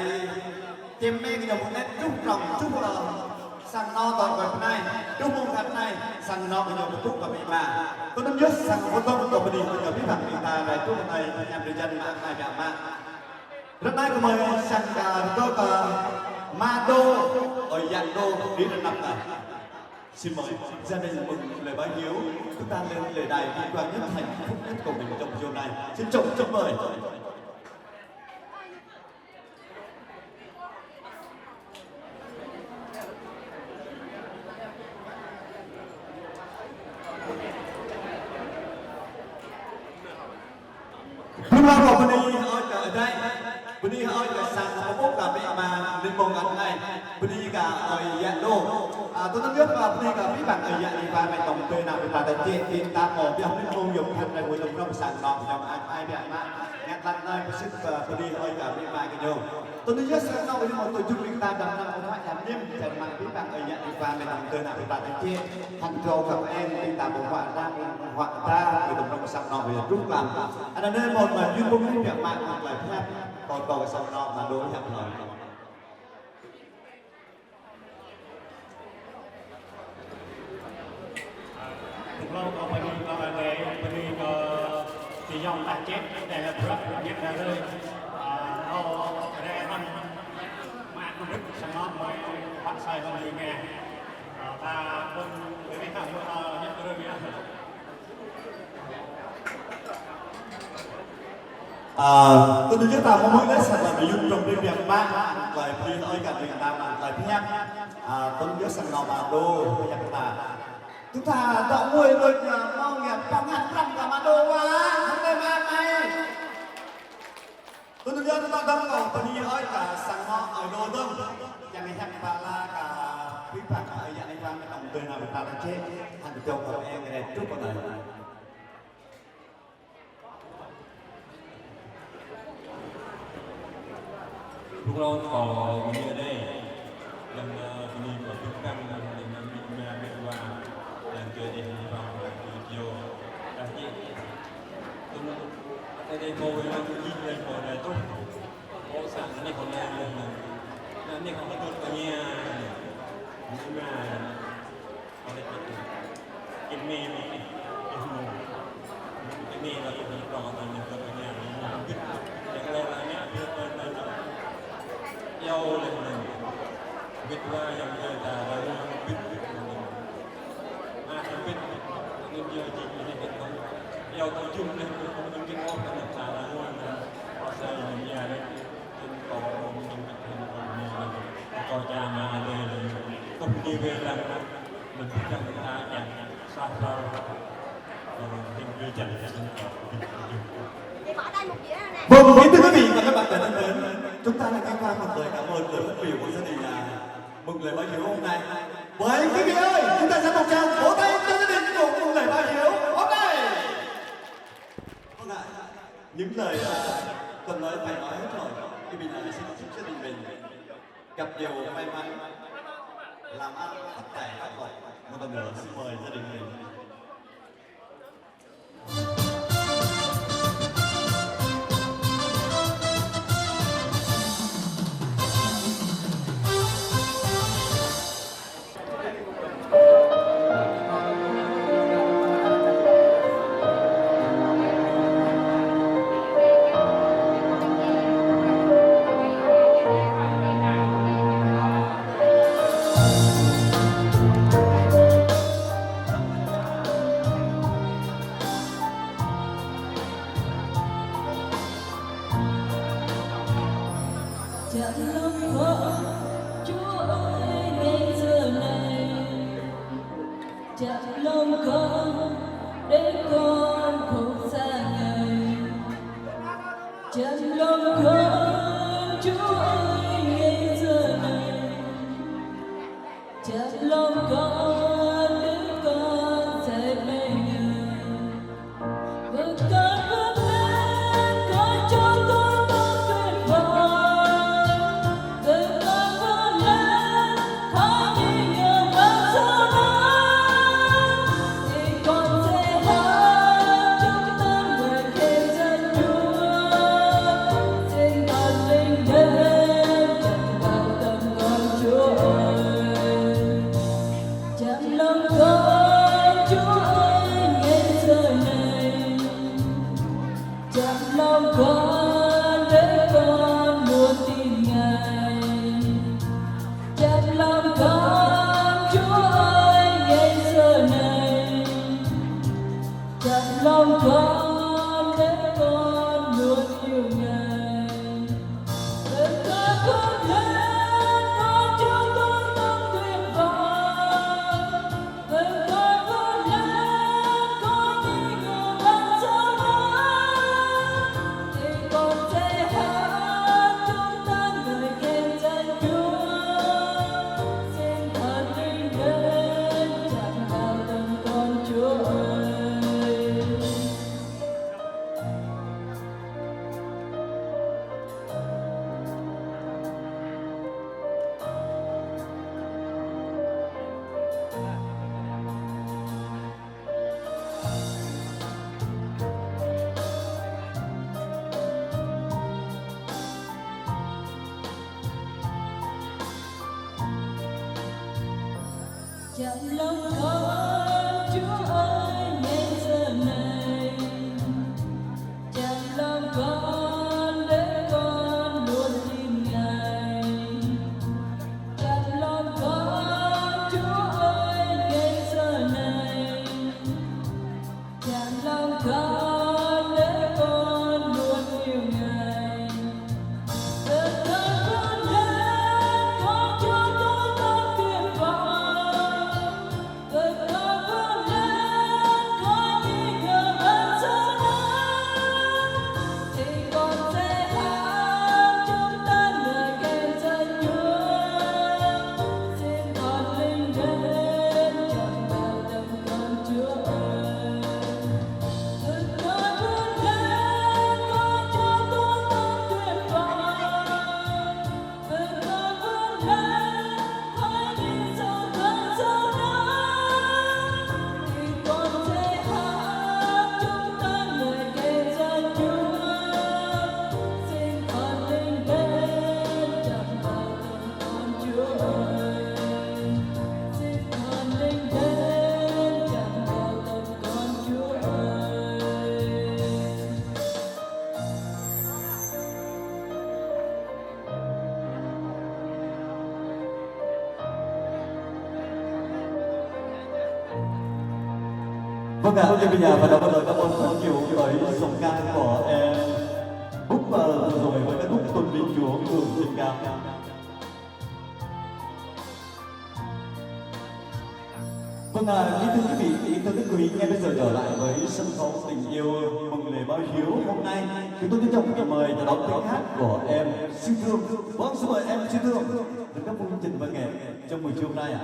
Čem mơ̆ng gơñu mơ̆ng anet truh trŏng, truh, ơ, sang anŏ tơl rơkơi pơ anai, truh mơ̆ng khăp anai, sang anŏ gơñu pơtŭ kơ amĭ ama. Tui anŭn yơh sang pơtŭ kơ bơni kơ gơñu abih bang ƀing ta rai truh anai, hiam drơi jăn mă anai biă mă. Ră anai gơmơi sang kơ rơkơi kơ Ama Đô, ơi Yang Đô, đĭ rơnăp ta. Xin mời gia đình mừng lời báo hiếu, chúng ta lên lễ đài vinh quang nhất, hạnh phúc nhất của mình trong chiều nay. Xin trân trọng mời. Bơni kơ Ơi Adai, bơni kơ Ơi Adai, sang pơpŭ kơ amĭ ama, ling mông anai, bơni kơ Ơi Yă Đô. A, tui anŭn yơh, a, bơni kơ abih bang Ơi Yă Lipa, mĕ tong tê nao pơtă tơčĕ, tin ta mơ̆ biă ling mông yơh, khăn rai wơ̆t lŏm rŏng sang nong, yơh, ai, ai biă mă, ngă lăp anai, pơsĭt, a, bơni Ơi kơ amĭ ama kơ ñu. Tui anŭn yơh sang nong, bơni mơ̆ tơjŭn ling ta dăm nao pơhuă yam ñim, čang mă abih bang Ơi Yă Lipa, mĕ tong tê nao pơtă tơčĕ, hăng kơdrô kơ eng, tin ta pơhuă rang, huă ta, mĕ tong rŏng sang nong, yơh, truh lăm. Anŭn anai mơ̆ mă yun bơni biă mă mơ̆ng tơlơi pơhiăp, kâo kơ sang nong mă đô hiăp hlơi. Tơlơi kâo bơni kơ Ơi Adai, bơni kơ ti yong ta čĕ, đe lăp bruă, ñĕt đa rơi. A, kâo rai mơ̆n, mă kơmĭt sang nong mơi, pă sai hăng ling nge. A, ta pun bơni kơ mơ̆, a, ñĕt đa rơi yơh. A, tui anŭn yơh ta mơ̆ mơ̆ lĕ sang nong mơ̆ yun trong bơni biă mă, tơlơi bơni Ơi kơ ling ta mă tơlơi pơhiăp. A, tui anŭn yơh sang nong mă đô, pơhiăp ta. Tui ta dŏ ngui lơi ñu, mơ̆ng ñu, pơngăt prăm kơ mă đô wa, hăng lĕ mă mai. Tui anŭn yơh ta dŏ kơ bơni Ơi kơ sang nong Ơi Đô dơ̆ng. Čang hiăp pơala kơ abih bang Ơi Yă Lipa, mĕ tong tê nao pơtă tơčĕ, hăng kơdrô kơ eng rai truh pơ anai. Rŭng rŏng kơ bơni Ơi Adai, lăm, ơ, bơni kơ abih bang, lăm, lăm, lăm, lăm, lăm, lăm, kơ Ơi Adai hăng bang, lăm, kơ Diô. Dah jĕ. Tui anŭn, Ơi Adai pô wai lăng kơ jing lăm pô anai truh. Pô sang anai kơ anai lăm, lăm. Anai kơ hơdơr kơ ñu. Ñu mă. Vâng, kính thưa quý vị và các bạn, chúng ta đang nghe qua một lời cảm ơn, lời phát biểu của gia đình, à, mừng lời báo hiếu hôm nay. Với quý vị ơi, chúng ta sẽ một tràng vỗ tay cho gia đình của mừng lời báo hiếu hôm nay. Vâng ạ, những lời, à, cần nói phải nói hết rồi. Thì mình, à, xin chúc gia đình mình gặp nhiều may mắn, làm ăn phát tài phát lộc. Một lần nữa xin mời gia đình mình. Chăm nom con, Chúa ơi, ngày xưa này. Chăm nom con, để con không xa Ngài. Chăm nom con, Chúa ơi, ngày xưa này. Chăm nom con, để con sẽ bên Ngài. Với con vươn lên, con cho con một tuyệt vời. Với con vươn lên, con nhìn ngược vào sau đó. Thì con sẽ hát Chăm lòng con, Chúa ơi, ngày giờ này. Chăm lòng con để con luôn tin Ngài. Chăm lòng con, Chúa ơi, ngày giờ này. Chăm lòng con để con luôn yêu Ngài. Từ con khôn lớn, con cho tôi tấm tuyệt vọng. Từ con khôn lớn, con nghi ngờ hơn sau đó. Thì con sẽ hát chúc tán lời khen danh Chúa. Xin Thánh Linh đến chăm sóc tâm con Chúa ơi. Từ con khôn lớn, con cho tôi tấm tuyệt vọng. Từ con khôn lớn, hãy đi sau Thánh sau đó. Thì con sẽ hát chúc tán lời khen danh Chúa. Xin Thánh Linh đến chăm sóc tâm con Chúa ơi. Xin Thánh Linh đến chăm sóc tâm con Chúa ơi. Vâng ạ, thì bây giờ và đó là các bạn có nhiều bởi giọng ca của em Búp Bờ rồi với ca khúc Tôn Vinh Chúa, Hương Trinh Cao. Vâng ạ, kính thưa quý vị, kính thưa các quý, ngay bây giờ trở lại với sân khấu tình yêu mừng lễ báo hiếu hôm nay, chúng tôi trân trọng được mời nhà đón tiếng hát của em Sư Thương. Vâng, xin mời em Sư Thương được các phung trình văn nghệ trong buổi chiều hôm nay ạ.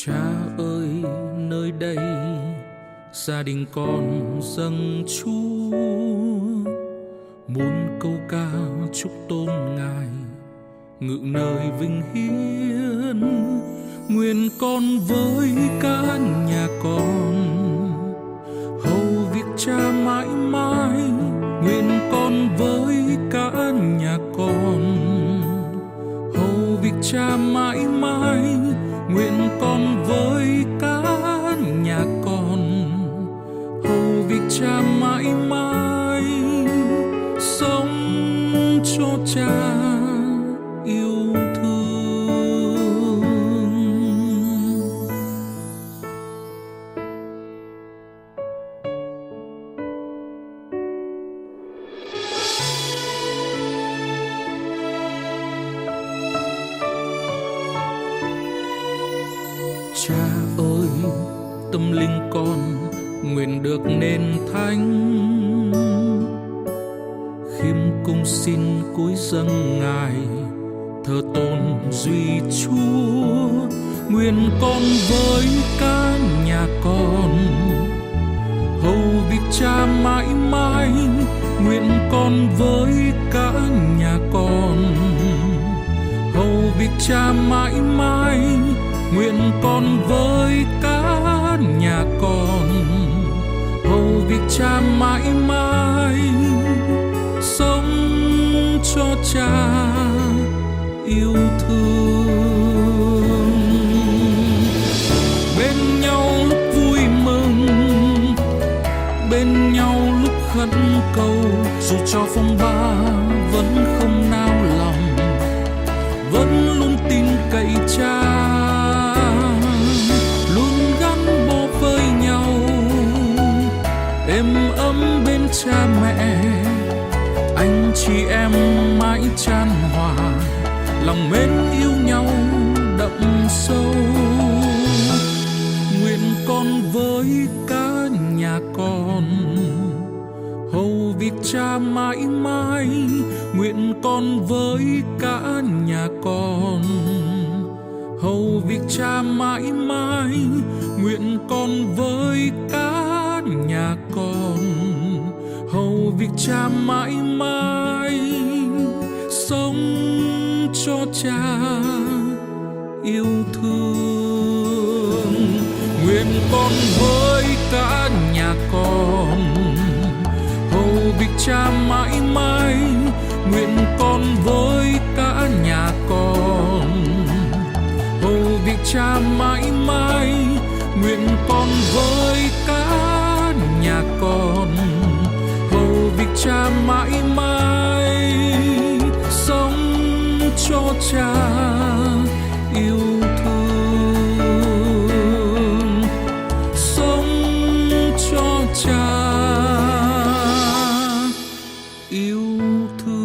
Cha ơi, nơi đây gia đình con dâng Chúa, muốn câu ca chúc tôn Ngài ngự nơi vinh hiển. Nguyện con với cả nhà con hầu việc Cha mãi mãi. Nguyện con với cả nhà con hầu việc Cha mãi mãi. Nguyện con với cả nhà con hầu việc Cha mãi mãi, sống cho Cha yêu thương. Cha ơi, tâm linh con nguyện được nên thánh, khiêm cung xin cúi dâng Ngài, thờ tôn duy Chúa. Nguyện con với cả nhà con hầu việc Cha mãi mãi. Nguyện con với cả nhà con hầu việc Cha mãi mãi. Nguyện con với cả nhà con hầu việc Cha mãi mãi, sống cho Cha yêu thương. Bên nhau lúc vui mừng, bên nhau lúc khẩn cầu, dù cho phong ba vẫn không nao lòng, vẫn luôn tin cậy Cha, luôn gắn bó với nhau, êm ấm bên cha mẹ, anh chị em mãi chan hòa, lòng mến yêu nhau đậm sâu. Nguyện con với cả nhà con hầu việc Cha mãi mãi. Nguyện con với cả nhà con hầu việc Cha mãi mãi. Nguyện con với cả nhà con hầu việc Cha mãi mãi, sống cho Cha yêu thương. Nguyện con với cả nhà con hầu việc Cha mãi mãi. Nguyện con với cả nhà con hầu việc Cha mãi mãi. Nguyện con với cả nhà con hầu việc Cha mãi mãi, sống cho Cha yêu thương, sống cho Cha yêu thương.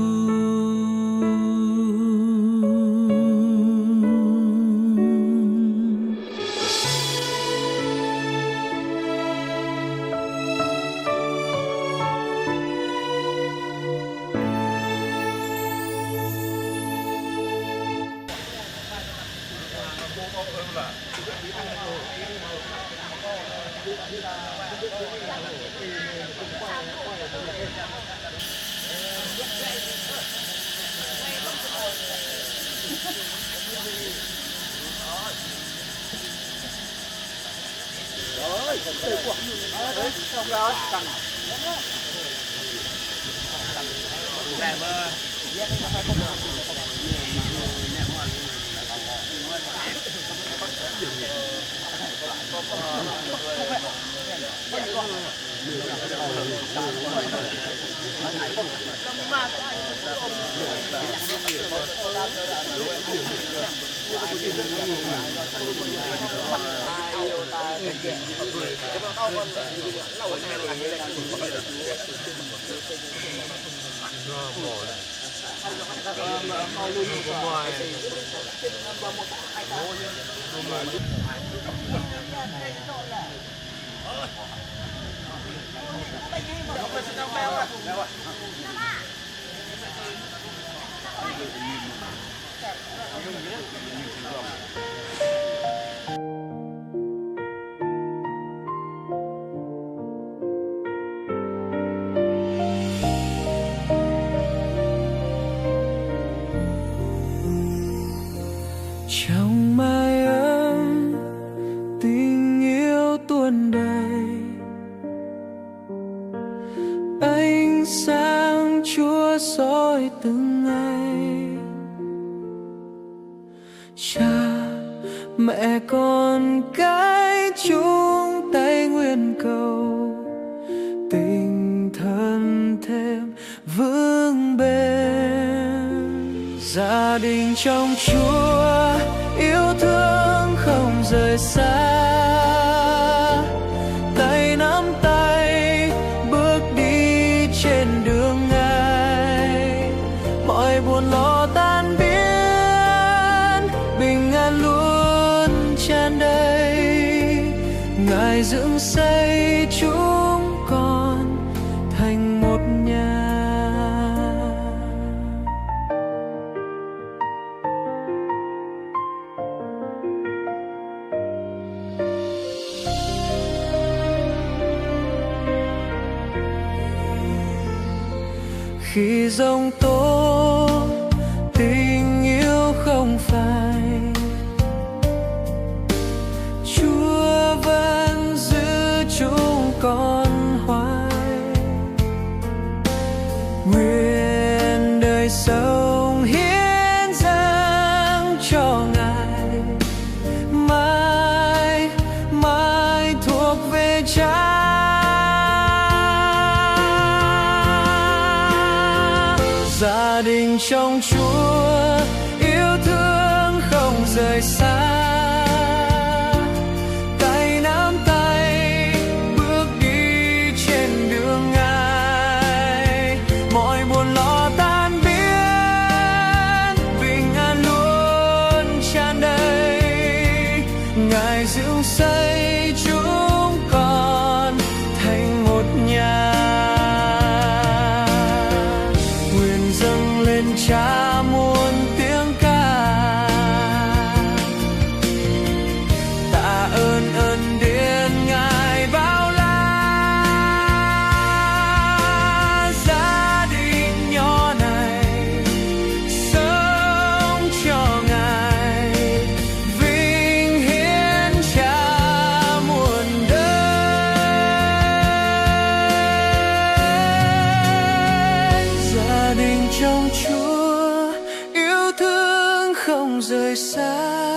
Trong mái ấm tình yêu tuôn đầy, ánh sáng Chúa soi từng ngày. Cha, mẹ, con cái chung tay nguyện cầu, tinh thần thêm vững bền. Gia đình trong Chúa, yêu thương không rời xa, tay nắm tay bước đi trên đường Ngài. Mọi buồn lo tan biến, bình an luôn tràn đầy. Dưỡng xây chúng con thành một nhà. Khi giông tố tình yêu không phai, Chúa vẫn giữ chúng con hoài. Nguyện đời sống hiến dâng cho Ngài, mãi mãi thuộc về Cha. Gia đình trong Chúa, yêu thương không rời xa, tay nắm tay bước đi trên đường Ngài. Mọi buồn lo tan biến, bình an luôn tràn đầy. Ngài dưỡng xây chúng con thành một nhà. Nguyện dâng lên Cha muôn tiếng ca, tạ ơn ân điển Ngài bao la. Gia đình nhỏ này sống cho Ngài, vinh hiển Cha muôn đời. Gia đình trong Chúa, yêu thương không rời xa,